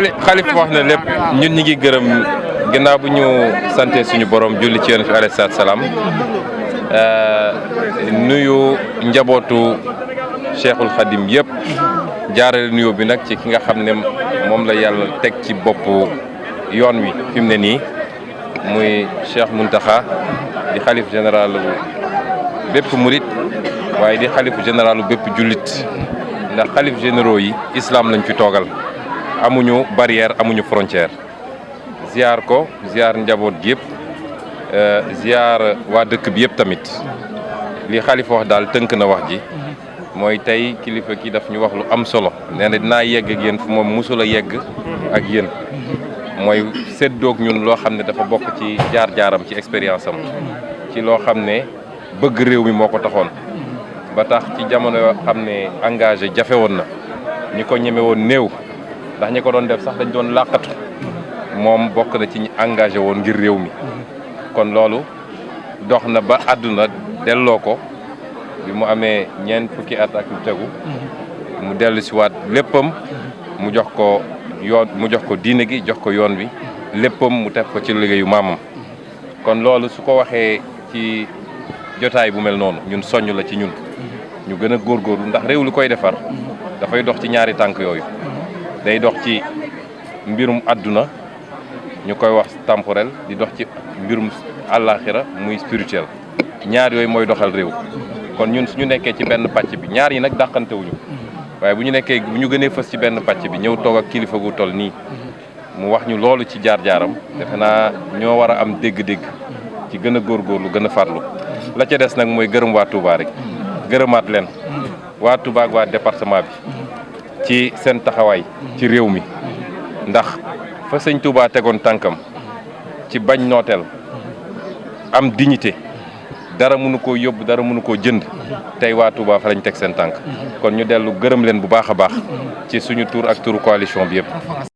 xalif wax na lépp ñun ñi ngi gërëm ginnaaw bu ñu sante suñu borom julli ci yonent bi alayhi salaatu salaam nuyu njabootu Cheikhul Khadim yëpp jaarale nuyu bi nag ci ki nga xam ne moom la yàlla teg ci boppu yoon wi fi mu ne nii muy Cheikh Mountakha di xalif général bépp murit waaye di xalif général bépp jullit ndax xalif généraux yi islam lañ fi toogal amuñu barrière amuñu frontière ziar ko ziar njaboot gi yëpp ziar waa dëkk bi yëpp tamit li xalifa wax daal tënk na wax ji mooy tey kilifa ki daf ñu wax lu am solo nee na dinaa yegg ak yéen fu moom musul a yegg ak yéen mooy séddoog ñun loo xam ne dafa bokk ci jaar-jaaram ci expérience am ci loo xam ne bëgg réew mi moo ko taxoon ba tax ci jamono yoo xam ne engagé jafe woon na ñi ko ñeme woon néew ndax ñi ko doon def sax dañ doon làqatu moom bokk na ci ñi engagé woon ngir réew mi kon loolu dox na ba àdduna delloo ko bi mu amee ñeent fukki at ak lu tegu mu dellu si waat léppam mu jox ko yoon mu jox ko diine gi jox ko yoon wi léppam mu teg ko ci liggéeyu maamam kon loolu su ko waxee ci jotaay bu mel noonu ñun soññ la ci ñun ñu gën a góorgóorlu ndax réew li koy defar dafay dox ci ñaari tànk yooyu day dox ci mbirum àdduna ñu koy wax temporel di dox ci mbirum àllaaxira muy spirituel ñaar yooyu mooy doxal réew kon ñun suñu nekkee ci benn pàcc bi ñaar yi nag dàqantewuñu waaye bu ñu gënee fës ci benn pàcc bi ñëw toog ak kilifa gu toll nii mu wax ñu loolu ci jaar-jaaram defe naa ñoo war a am dégg-dégg ci gën a góorgóorlu gën a farlu la ca des nag mooy gërëm waa Touba rek gërëmaat leen waa Touba ak waa département bi ci seen taxawaay ci réew mi ndax fa sëñ Touba tegoon tànkam ci bañ nooteel am dignité dara mënu koo yóbbu dara mënu koo jënd tey waa Touba fa lañ teg seen tànk kon ñu dellu gërëm leen bu baax a baax ci suñu tur ak turu coalition bi yëpp